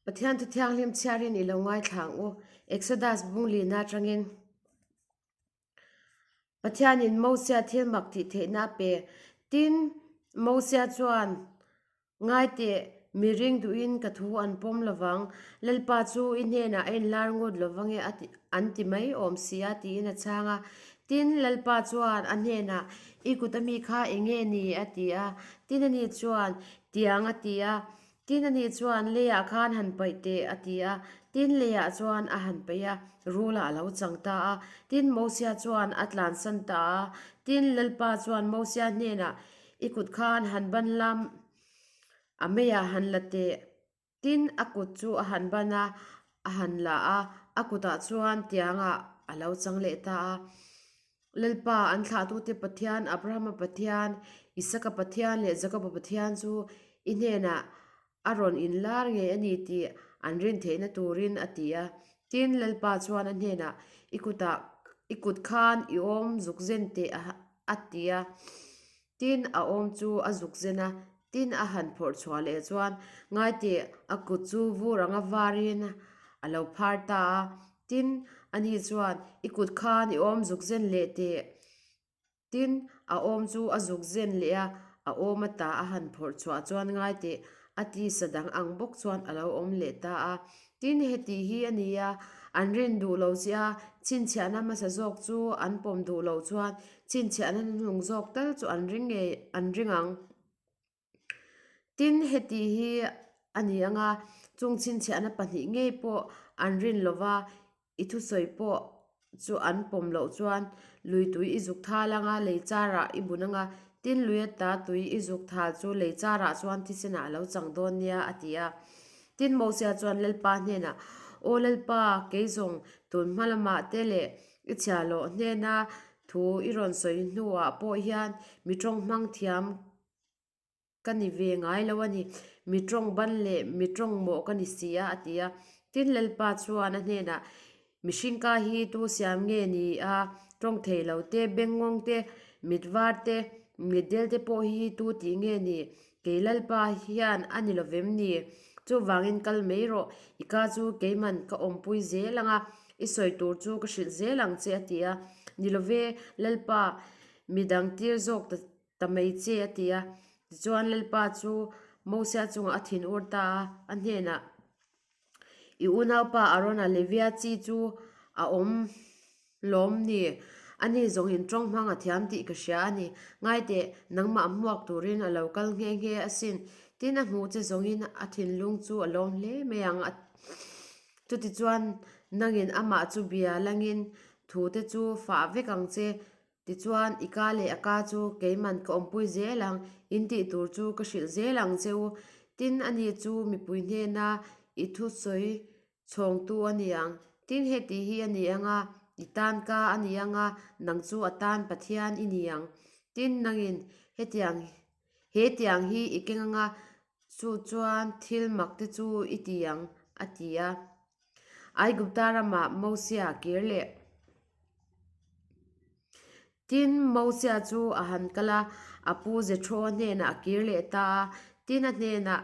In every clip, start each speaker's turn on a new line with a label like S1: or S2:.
S1: Pathian thu thianghlim chhiarin i lo ngaithla ang u. Exodus bung lina atangin Pathianin Mosia thil mak tih theihna a pe. Tin, Mosia chuan Ngai teh, mi ring duhin ka thu an pawm lovang. Lalpa chu i hnenah a inlar ngut lovang e a ti an ti mai awm si a tiin a chhang a. Tin, Lalpa chuan a hnenah, I kut ami kha eng nge ni? a ti a. Tin, ani chuan, Tiang a ti a. Tin, ani chuan, Leiah khan han paih teh a ti a. Tin, leiah chuan a han paih a, rulah a lo chang ta a. Tin, Mosia chuan a tlansan ta a. Tin, Lalpa chuan Mosia hnenah, I kut khan han ban lam a meiah han la teh. Tin, a kut chu a han ban a, a han la a, a kutah chuan tiangah a lo chang leh ta a. Lalpa, an thlahtute Pathian, Abrahama Pathian, Isaka Pathian leh Jakoba Pathian chu i hnenah a rawn inlar ngei a ni tih an rin theihna turin a ti a. Tin, Lalpa chuan a hnenah, I kutah i kut khan i awm zuk zen teh a ti a. Tin, a awm chu a zuk zen a. Tin, a han phawrh chhuah leh chuan ngaiteh a kut chu vur anga varin a lo phar ta a. Tin, ani chuan, I kut khan i awm zuk zen leh teh. Tin, a awm chu a zuk zen leh a, a awm ata a han phawrh chhuah chuan ngai teh, a tisa dang ang bawk chuan a lo awm leh ta a. Tin, heti hi a ni a, an rin duh lo che a, chhinchhiahna hmasa zawk chu an pawm duh loh chuan chhinchhiahna hnuhnung zawk tal chu an ring ngei an ring ang. Tin, heti hi a ni ang a, chung chhinchhiahna pahnih ngei pawh an rin lo va, i thusawi pawh chu an pawm loh chuan lui tui i zuk thal ang a, lei charah i bun ang a, tin lui ata tui i zuk thal chu lei charah chuan thisenah a lo chang dawn nia, a ti a. Tin, Mosia chuan Lalpa hnenah, Aw Lalpa, kei zawng tun hma lamah te leh i chhiahhlawh hnena thu i rawn sawi hnuah pawh hian mi tawng hmang thiam Ka ni ve ngai lo a ni, mi tawng ban leh mi tawng mawh ka ni si a, a ti a. Tin, Lalpa chuan a hnenah, Mihring ka hi tu siam nge ni a, tawng thei lo te, bengngawng te, mit var te, mit del te pawh hi tu tih nge ni? Kei Lalpa hian a ni lovem ni? Chuvangin kal mai rawh, i ka chu keiman ka awmpui zel ang a, i sawi tur chu ka hrilh zel ang che, a ti a. Ni love, Lalpa, midang tir zawk ta Ta mai che a ti a. Tichuan Lalpa chu Mosia chungah a thin ur ta a, a hnenah, I unaupa Arona Levia chi chu a awm lawm ni? Ani zawngin tawng hmang a thiam tih ka hria a ni. Ngaiteh, nangmah hmuak turin a lo kal nghe nghe asin. Tin, a hmuh che zawngin a thinlung chu a lawm hle mai ang a. Chutichuan, nangin amah chu bia langin thute chu fah vek ang che. Tichuan, i ka leh a ka chu keiman ka awmpui zel ang, in tih tur chu ka hrilh zel ang che u. Tin, ani chu mipui hnena i thusawi chhawngtu a ni ang. Tin, heti hi a ni ang a, i tan ka a ni ang a, nang chu a tan Pathian i ni ang. Tin, nangin hetiang he tiang hi i keng ang a, chu chuan thil mak te chu i ti ang, a ti a. Aigupta ramah Mosia kir leh. Tin, Mosia chu a han kal a, a pu Jethro hnenah a kir leh ta a. Tin, a hnenah,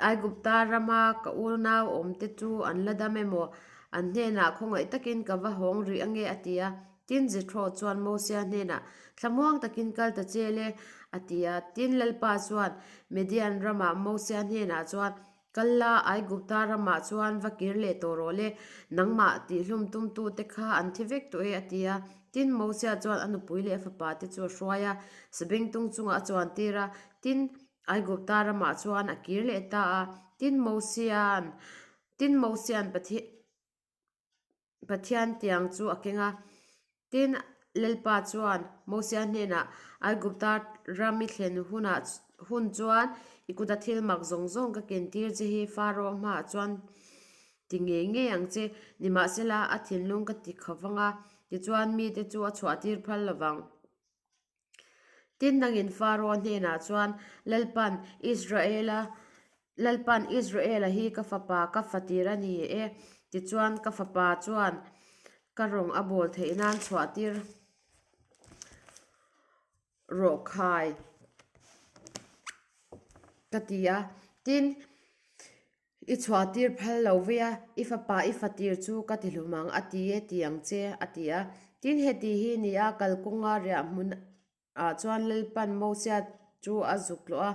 S1: Aigupta rama ka unau awmte chu an la dam emaw? An hnenah khawngaih takin ka va hawng rih ange, a ti a. Tin, Jethro chuan Mosia hnenah, Thlamuang takin kal ta che le, a ti a. Tin, Lalpa chuan Midian ramah Mosia hnenah chuan, Kal la, Aigupta ramah chuan va kir leh tawh rawh le, nangmah tihhlum tumtute kha an thi vek tawh e, a ti a. Tin, Mosia chuan a nupui leh a fapa te chu a hruai a, sabengtung chungah a chuan tir a. Tin, Aigupta ramah chuan a kir leh ta a. Tin, Mosia'n, tin, Mosia'n Pathian. Pathian tiang chu a keng a. Tin, Lalpa chuan Mosia hnenah, Aigupta ram i thlen hunah hun chuan i kuta thil mak zawng zawng ka ken tir che hi Pharaoh hmaah chuan ti ngei ngei ang che. Nimahsela, a thinlung ka ti kho vang a, tichuan mite chu a chhuah tir phal lo vang. Tin nangin Pharaoh hnenah chuan, Lalpan Israela Lalpan Israela hi ka fapa ka fatir a ni e, tichuan ka fapa chuan ka rawng a bawl theih nan chhuahtir rawh khai ka ti a. Tin. I chhuahtir phal lo vei a, i fapa i fatir chu ka ti hlum ang a ti e ti ang che, a ti a. Tin, heti hi ni a, kalkawnga riah hmun ah chuan Lalpan Mosia chu a zuk tlawh a,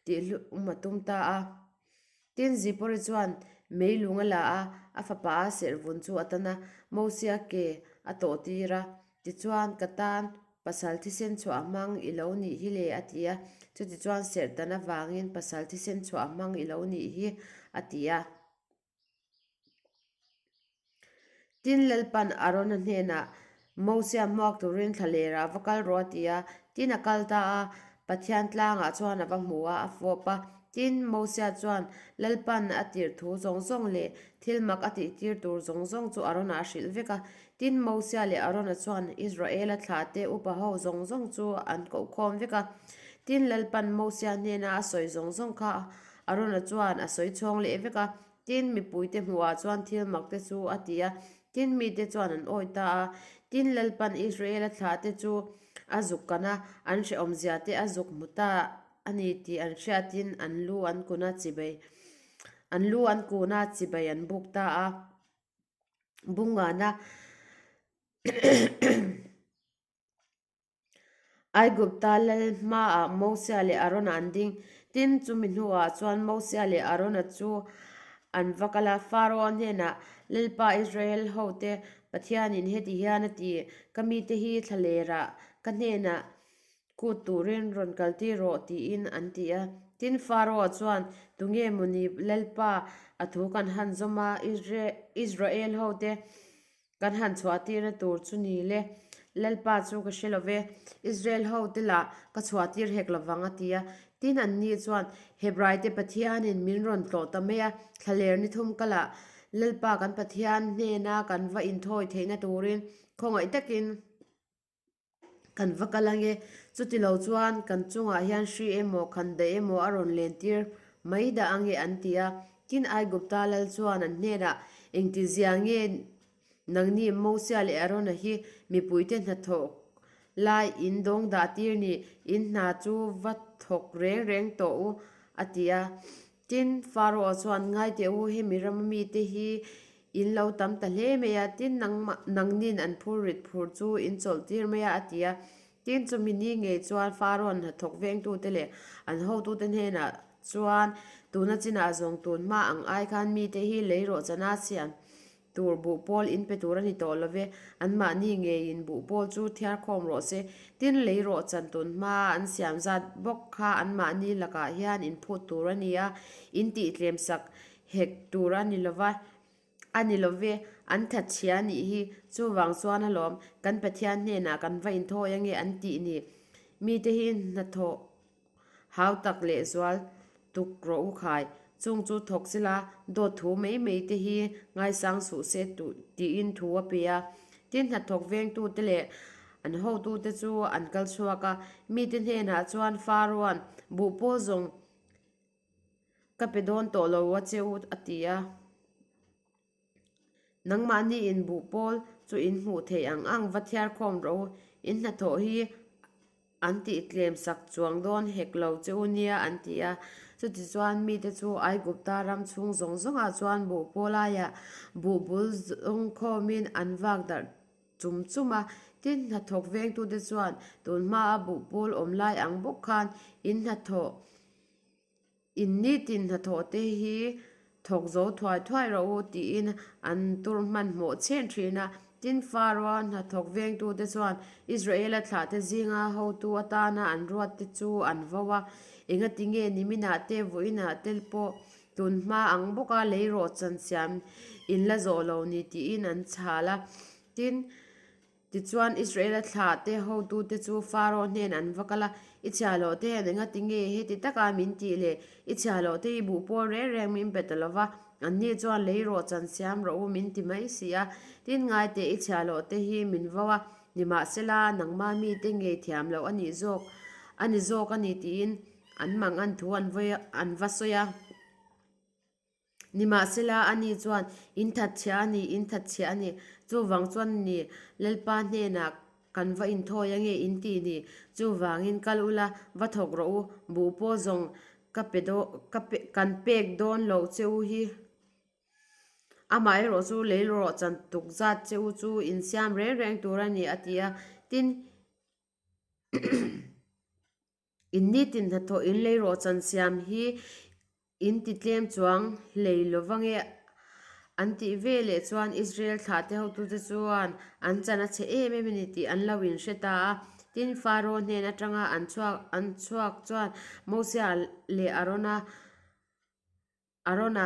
S1: tih hlum a tum ta a. Tin, Zipori chuan mei lung a la a, a fapa a serhvun chu a tan a, Mosia ke a tawh tir a. Tichuan, ka tan pasal thisen chhuah hmang i lo nih hi le, a ti a. Chutichuan serhtan avangin pasal thisen chhuah hmang i lo nih hi, a ti a. Tin, Lalpan Arona hnenah, Mosia hmuak turin thlalerah va kal rawh, a ti a. Tin, a kal ta a, Pathian tlangah chuan a va hmu a, a fawp a. Tin, Mosia chuan Lalpan a tirh thu zawng zawng leh thil mak a tihtir tur zawng zawng chu Arona a hrilh vek a. Tin, Mosia leh Arona chuan Israela thlahte upa ho zawng zawng chu an kohkhawm vek a. Tin, Lalpan Mosia hnena a sawi zawng zawng kha Arona chuan a sawi chhawng leh vek a. Tin, mipuite hmuhah chuan thil makte chu a ti a, tin, mite chuan an awi ta a. Tin, Lalpan Israela thlahte chu a zuk kan a, an hrehawmzia te a zuk hmu ta a ni tih an hriatin an lu an kun a chibai an lu an kun a chibai an buk ta a. Bungana Aigupta lal hmaah Mosia leh Arona an ding. Tin, chumi hnuah chuan Mosia leh Arona chu an va kal a, Faraoa hnenah, Lalpa Israel hote Pathianin heti hian a ti, Ka mite hi thlalerah ka hnenah kut turin rawn kaltir rawh, tiin an ti a. Tin, Faraoa chuan, Tunge mawni Lalpa a thu kan han zawm a, Israel hote Kan han chhuah tirna tur chu ni le, Lalpa chu ka hre lo ve, Israel ho te lah ka chhuah tir hek lo vang a ti a. Tin anni chuan, Hebraite Pathianin min rawn tlawh ta mai a, thlaler ni thum kalah Lalpa kan Pathian hnena kan va inthawi theihna turin khawngaih takin, Kan va kal ange, chuti lo chuan kan chungah hian hri emaw khan daih emaw a rawn len tir mai dah ange an ti a. Tin Aigupta lal chuan an hnenah, Engti zia nge nangni Mosia leh Arona hi mipuite hnathawk lai in dawng dah tir ni, in hna chu va thawk reng reng tawh u a ti a. Tin, Pharaoh chuan, Ngai teh u, hemi rama mite hi in lo tam ta hle mai a, tin nangmah nangnin an phur rit phur chu in chawlh tir mai a, a ti a. Tin, chumi ni ngei chuan Pharaoh hnathawk vengtute leh an hotute hnenah chuan, Tuna chinah zawng tun hma ang ai khan mite hi lei rawh chana siam Tur buh pawl in pe tur a ni tawh lo ve, anmahni ngeiin buh pawl chu thiar khawm rawh se. Tin, lei rawh chan tun hma an siam zat bawk kha anmahni lakah hian in phut tur a ni a, in tih tlem sak hek tur a ni lo va, a ni lo ve, an that chhia a nih hi, chuvang chuan alawm, kan Pathian hnenah kan va inthawi ange an tih ni. Mite hi hnathawh. Hau tak leh zual tuk rawh u khai. Chung chu thawk sela dawt thu mai mai te hi ngaisang suh se tiin thu a pe a. Tin hnathawk vengtute leh an hotute chu an kal chhuak a. Mite hnenah chuan Faroan buh pawl zawng ka pe dawn tawh lo a che u a ti a. Nangmahni in buh pawl chu in hmuh theih ang ang va thiar khawm rawh u. In hnathawh hi an tih tlem sak chuang dawn hek lo che u nia an ti a. Chutichuan mite chu Aigupta ram chhung zawng zawngah chuan buh pawl aiah buh bul zawng khawmin an vak darh chum chum a. Tin, hnathawk vengtute chuan tun hmaa buh pawl awm lai ang bawk khan in hnathawh In nitin hnathawh te hi thawk zo thuai thuai rawh u tiin an tur hmanhmawh chhen thin a. Tin, Pharaoh-a hnathawk vengtute chuan Israela thlahte zinga hotu atana an ruatte chu an vo a. Engati nge niminah te vawiinah te pawh tun hma ang bawka lei rawh chan siam in la zawh lo ni tiin an chhal a. Tin, Tichuan, Israela thlahte hotute chu Pharaoh hnen an va kal a, I chhiahhlawhte hian engati nge heti taka min tih le? I chhiahhlawhte hi buh pawl reng reng min pe ta lo va, anni chuan lei rawh chan siam rawh u min ti mai si a. Tin, ngaiteh i chhiahhlawhte hi min vo a, nimahsela, nangmah mite ngei thiam loh a nih zawk a ni zawk a ni tiin an mangan thu an va sawi a. Nimahsela, ani chuan, In that chhia a ni, in that chhia a ni. Chuvang chuan ni, Lalpa hnenah kan va inthawi ange in ti ni. Chuvangin kal ula, va thawk rawh u, buh pawh zawng. Ka pe daw ka pe kan pek dawn loh che u hi. Amaherawh chu lei rawh chan tuk zat che u chu insiam reng reng tur a ni a ti a. Tin, in nitin hnathawh in lei rawh chan siam hi in ti tlem chuang hlei lo vange an tih veleh chuan Israel thlahte hotute chuan an chan a chhe em em a ni tih an lo inhre ta a. Tin, Faro hnen atanga an chhuak an chhuak chuan Mosia leh Arona Arona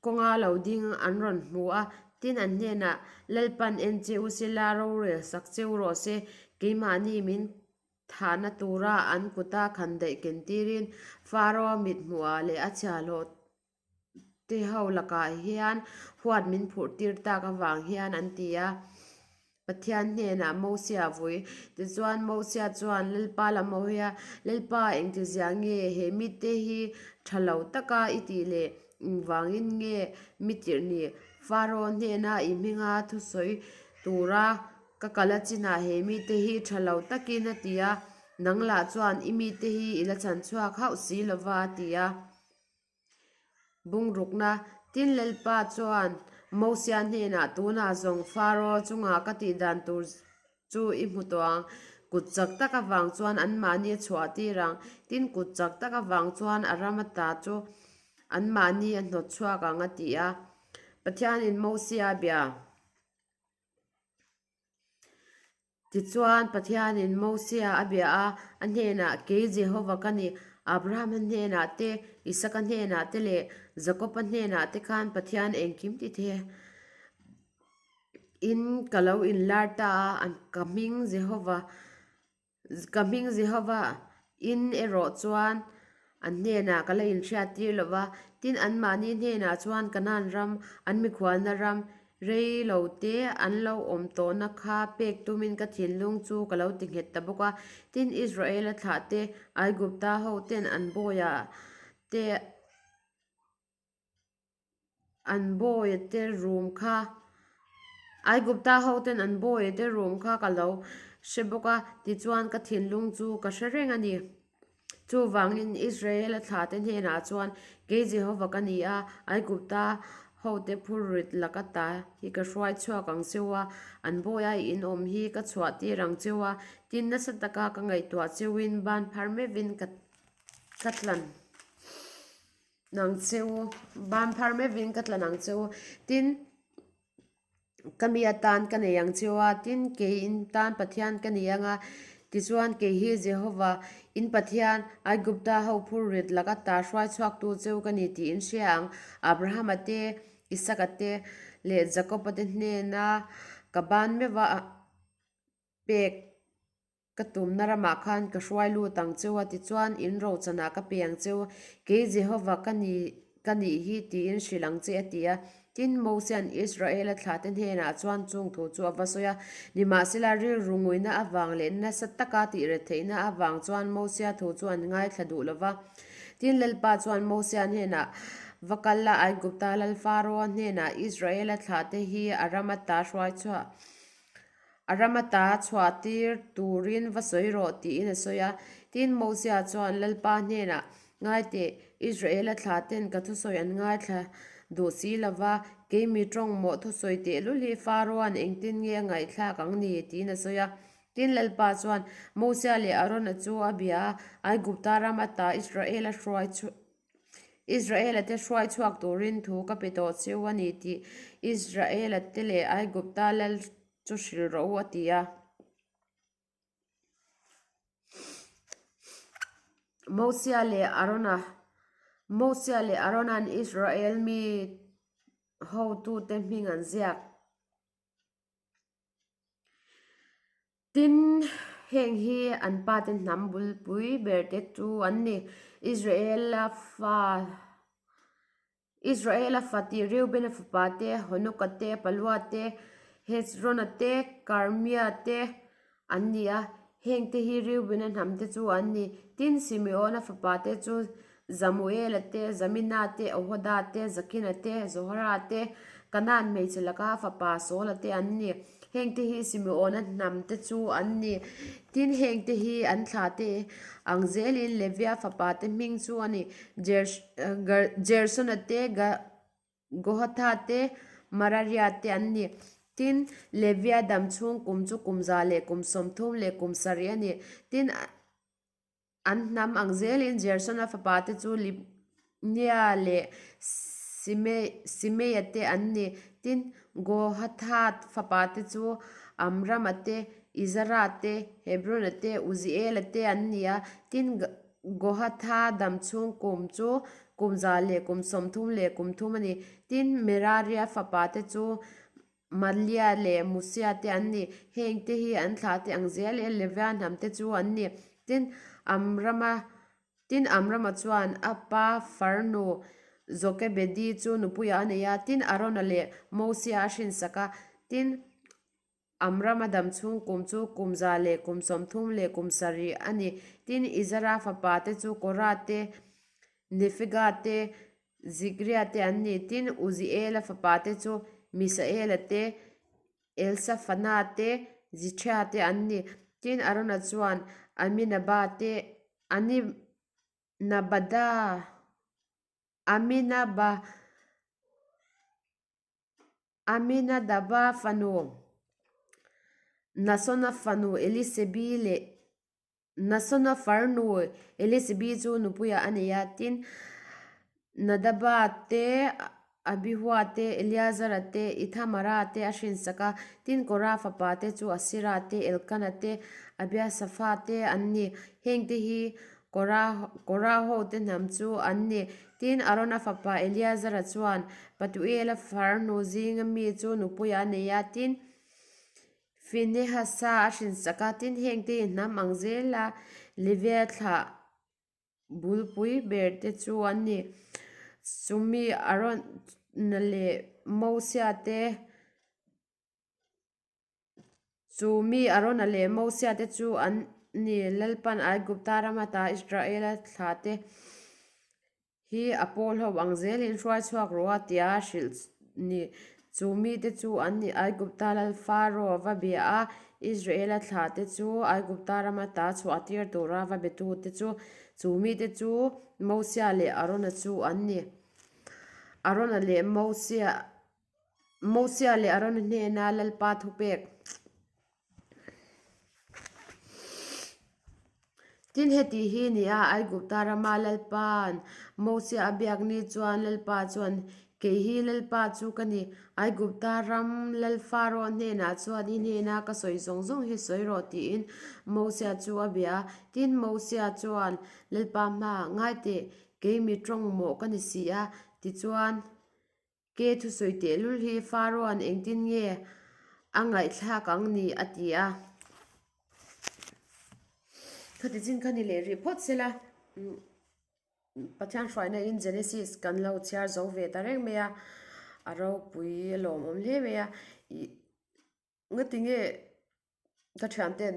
S1: kawnga lo ding an rawn hmu a. Tin, an hnenah, Lalpan en che u sela rorel sak che u rawh se, keimahni min thahna tura an kuta khandaih ken tirin Faro mithmuhah leh a chhiahhlawh te ho lakah hian huat min phurh tir tak avang hian an ti a. Pathian hnenah Mosia vui. Tichuan Mosia chuan Lalpa lam a hawi a, Lalpa engtizia nge he mite hi tha lo taka i tih leh engvangin nge mi tirh ni? Faro hnena i hminga thusawi tura ka kal a chinah he mite hi tha lo takin a ti a, nang lah chuan i mite hi i la chhan chhuak hauh si lova a ti a. Bungrukna, Tin Lalpa chuan Mosia hnenah tunah zawng Faro chunga ka tih dan tur chu i hmu tawh ang. Kut chak tak avang chuan anmahni a chhuah tir ang. Tin, kut chak tak avang chuan a ram ata chu anmahni a hnawt chhuak ang a ti a. Pathianin Mosia a bia. Tichuan, Pathianin Mosia a bia a, a hnenah, Kei Jehova ka ni, Abrahama hnenah te, Isaka hnenah te leh Jakoba hnenah te khan Pathian engkim ti the in ka lo inlar ta a, ka hming Jehova, ka hming Jehova in erawh chuan an hnenah ka la inhriat tir lo va, tin anmahni hnenah chuan Kanaan ram, an mikhualna ram, rei lo te an lo awm tawhna kha pek tumin ka thinlung chu ka lo ti nghet ta bawk a. Tin, Israela thlah te, Aigupta ho ten an bawia te, An bawia te room kha Aigupta ho ten an bawia te room kha ka lo hre bawk a tichuan ka thinlung chu ka hre reng a ni. Chuvangin Israela thla te hnenah chuan kei Jehova ka ni a, Aigupta ho te phurrit laka ta hi ka hruai chhuak ang cheu a, an bawia in awm hi ka chhuah tir ang cheu a, tin nasa taka ka ngaihtuah cheuin ban phar meuhin ka ka tlan. Nang che u, ban phar meuhin ka tlan ang che u. Tin, ka mi atan ka nei ang che u a, tin, kei in tan Pathian ka ni ang a. Tichuan, kei hi Jehova, in Pathian, Aigupta ho phur rit lak ata hruai chhuaktu che u ka ni tih in hria ang. Abrahama te, Isaka te leh Jakoba te hnena ka ban meuh a pek. Ka tumna ramah khan ka hruai lut ang cheu a, tichuan in rochanah ka pe ang cheu. Kei Jehova ka ni ka nih hi tiin hrilh ang che a ti a. Tin, Mosia'n Israela thlahte hnenah chuan chung thu chu a va sawi a. Nimahsela, rilru nguina avang leh nasa taka tih ret theihna avang chuan Mosia thu chu an ngaithla duh lo va. Tin, Lalpa chuan Mosia hnenah, Va kal la, Aigupta lal Faraoa hnenah Israela thlahte hi a ram ata hruai chhuah A ram ata chhuah tir turin va sawi rawh tiin a sawi a. Tin, Mosia chuan Lalpa hnenah, Ngai teh, Israela thla ten ka thusawi an ngaithla duh si lo va, kei mi tawng mawh thusawi tehlul hi Faraoa'n engtin nge a ngaihthlak ang ni? tiin a sawi a. Tin, Lalpa chuan Mosia leh Arona chu a bia a, Aigupta ram ata Israela hruai Israela te hruai chhuak turin thu ka pe tawh cheu a ni tih Israela te leh Aigupta lal chu hrilh rawh u a ti a. Mosia leh Arona Mosia leh Arona'n Israel mi hotute hming an ziak. Tin, heng hi an pate hnam bulpui berte chu an ni, Israela fa Israela fa tih Reubena fapa te, Honoka te, Palua te, Hezrona te, Karmia te an ni a. Hengte hi Reubena hnamte chu an ni. Tin, Simeona fapa te chu Zamuela te, Zamina te, Ohoda te, Zakina te, Zohara te, Kanaan hmeichhe laka fapa Saula te an ni. Hengte hi Simeona hnamte chu an ni. Tin, hengte hi an thlahte ang zelin Levia fapate hming chu a ni, Gersona te, Gohatha te, Mararia te an ni. Tin, Levia dam chhung kum chu kum za leh kum 30 leh kum 70 a ni. Tin, An hnam ang zelin Gersona fapate chu Libnia leh Simeia te an ni. Tin, Gohatha fapate chu Amrama te, Izara te, Hebrona te, Uziela te an ni a. Tin, Gohatha dam chhung kum chu kum za leh kum 30 leh kum thum a ni. Tin, Meraria fapate chu Malia leh Musia te an ni. Heng te hi an thlah te ang zel e, Levia hnam te chu an ni. Tin, Amrama Tin, Amrama chuan a pa farnu Jokebedi chu nupuiah a nei a, tin, Arona leh Mosia a hrinsak a. Tin, Amrama dam chhung kum chu kum za leh kum 30 leh kum 70 a ni. Tin, Izara fapa te chu Kora te, Nefega te, Zikria te an ni. Tin, Uziela fapa te chu Misaela te, Elsafana te, Zithria te an ni. Tin, Arona chuan Aminaba te, Aminabada, Aminaba, Aminadaba fanu, Nasona fanu Elisebi leh Nasona farnu Elisebi chu nupuiah a nei a, tin, Nadaba te, Abihua te, Eleazara te, Ithamara te a hrinsak a, tin, Kora fapa te chu Asira te, Elkana te, Abiasafa te an ni. Hengte hi Kora Kora hote hnam chu an ni. Tin, Arona fapa Eleazara chuan Patuela farnu zinga mi chu nupuiah a nei a, tin, Finehasa a hrinsak a, tin hengte hi hnam ang zela Levia thlah bulpui ber te chu an ni. Chumi Arona leh Mosia te Chumi Arona leh Mosia te chu an ni. Lalpan Aigupta ram ata Israela thlah te Hi a pawl ho ang zelin hruai chhuak rawh a tia hrilh ni. Chu mite chu an ni Aigupta lal Faro va bia a, Israela thlah te chu Aigupta rama ta chhuah tir tura va betu te chu. Chu mite chu Mosia leh Arona chu an ni. Arona leh Mosia Mosia leh Arona hnena Lalpa thupek. Tin, heti hi ni a, Aigupta rama Lalpa'n Mosia a biak ni chuan Lalpa chuan, Kei hi Lalpa chu ka ni, Aigupta ram Lal Faraoh hnenah chuan i hnena ka sawi zawng zawng hi sawi rawh, tiin Mosia chu a bia a. Tin, Mosia chuan Lalpa hmaah, Ngai teh, kei mi tawng mawh ka ni si a, tichuan, Ke thusawi tehlul hi Faraoh-a'n engtin nge a ngaihthlak ang ni a ti a. Khati chin kha ni leh rih phawt sela, Pathian hruaina in Genesis kan lo chhiar zo ve ta reng mai a, a ropui a lawmawm hle mai a. Ih ngati nge ka thianten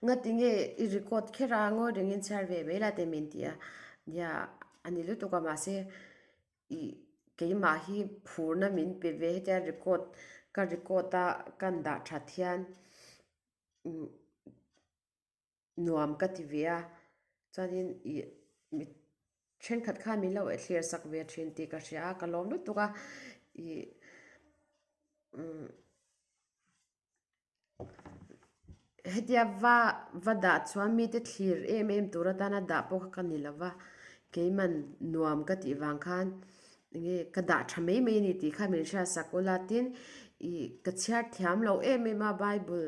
S1: ngati nge i record kher a ngawi rengin chhiar ve mai la tih min ti a, nia a ni lutuk a mahse Ih keimah hi phurna min pe ve hetia record ka record a kan dah that hian umm nuam ka ti ve a chuanin ih mi thenkhat khan min lo thlir sak ve thin tih ka hria a ka lawm lutuk a ih umm. Hetia va va dah chuan mite thlir em em tur atana dah pawh kha ka ni lo va, keiman nuam ka tih vang khan enge ka dah tha mai mai a ni tih kha min hriatsak ula tin ih ka chhiar thiam lo em em a bible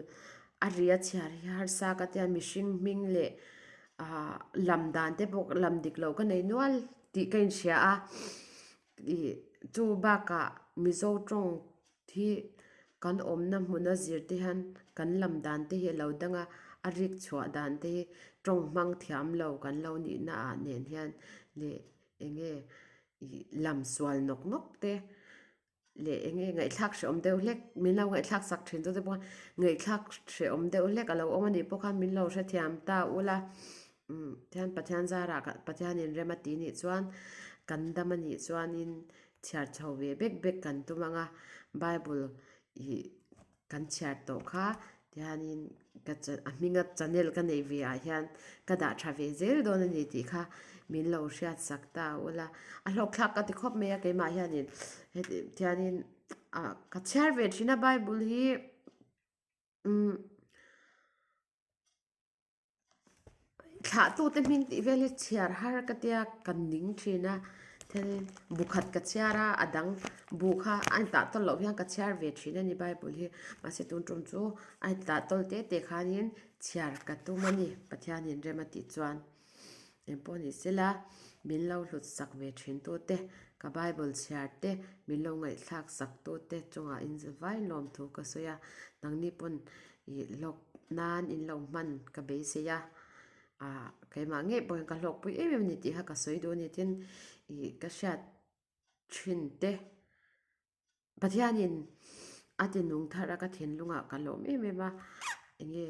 S1: a ri a chhiar hi harsa ka tia mihring hming leh ah lam dan te pawh lam dik loh ka nei nual tih ka inhria a ih chu bakah mizo tawng Hi kan awmna hmuna zir te hian kan lam dan te hi a lo dang a, a rik chhuah dan te hi tawng hmang thiam lo kan lo nihna ah nen hian leh eng nge ih lam sual nawk nawk te leh eng nge ngaihthlak hrehawm deuh hlek min lo ngaihthlak sak thin chu te pawh ngaihthlak hrehawm deuh hlek a lo awm a nih pawh khan min lo hrethiam ta ula umm tihian Pathian zarah Pathianin rem a tih nih chuan kan dam a nih chuanin. Chhiar chho ve bek bek kan tum ang a, Bible hi Kan chhiar tawh kha tihianin ka a hminga channel ka neih ve ah hian ka dah tha ve zel dawn a ni tih kha min lo hriat sak ta ula. A hlawkthlak ka ti khawp mai a keimah hianin heti tihianin ah ka chhiar ve thin a bible hi umm. Thlahtute hming tih vel hi chhiar har ka tia ka ning thin a then bu khat ka chhiar a a dang bu kha a intah tawl loh hian ka chhiar ve thin a ni bible hi mahse tun tum chu a intah tawl te te khanin chhiar ka tum a ni Pathianin rem a tih chuan engpawh ni sela min lo hlut sak ve thin tute ka bible chhiar te min lo ngaihthlak sak tute chungah inzavai lawmthu ka sawi a nangni pawn Ih hlawk nan in lo hman ka beisei a, ah keimah ngei pawh hian ka hlawkpui em em a ni tih kha ka sawi duh a ni tin ih ka hriat thin te Pathianin a ti nung thar a ka thinlungah ka lawm em em a enge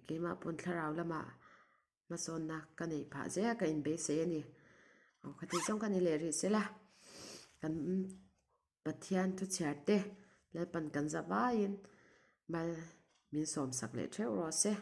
S1: keimah pawn thlarau lamah hmasawnna ka neih phah zel a ka inbeisei a ni aw khati zawng kha ni leh rih sela kan. Pathian thuchhiar te Lalpan kan za vaiin mal min sawmsak leh theuh rawh se.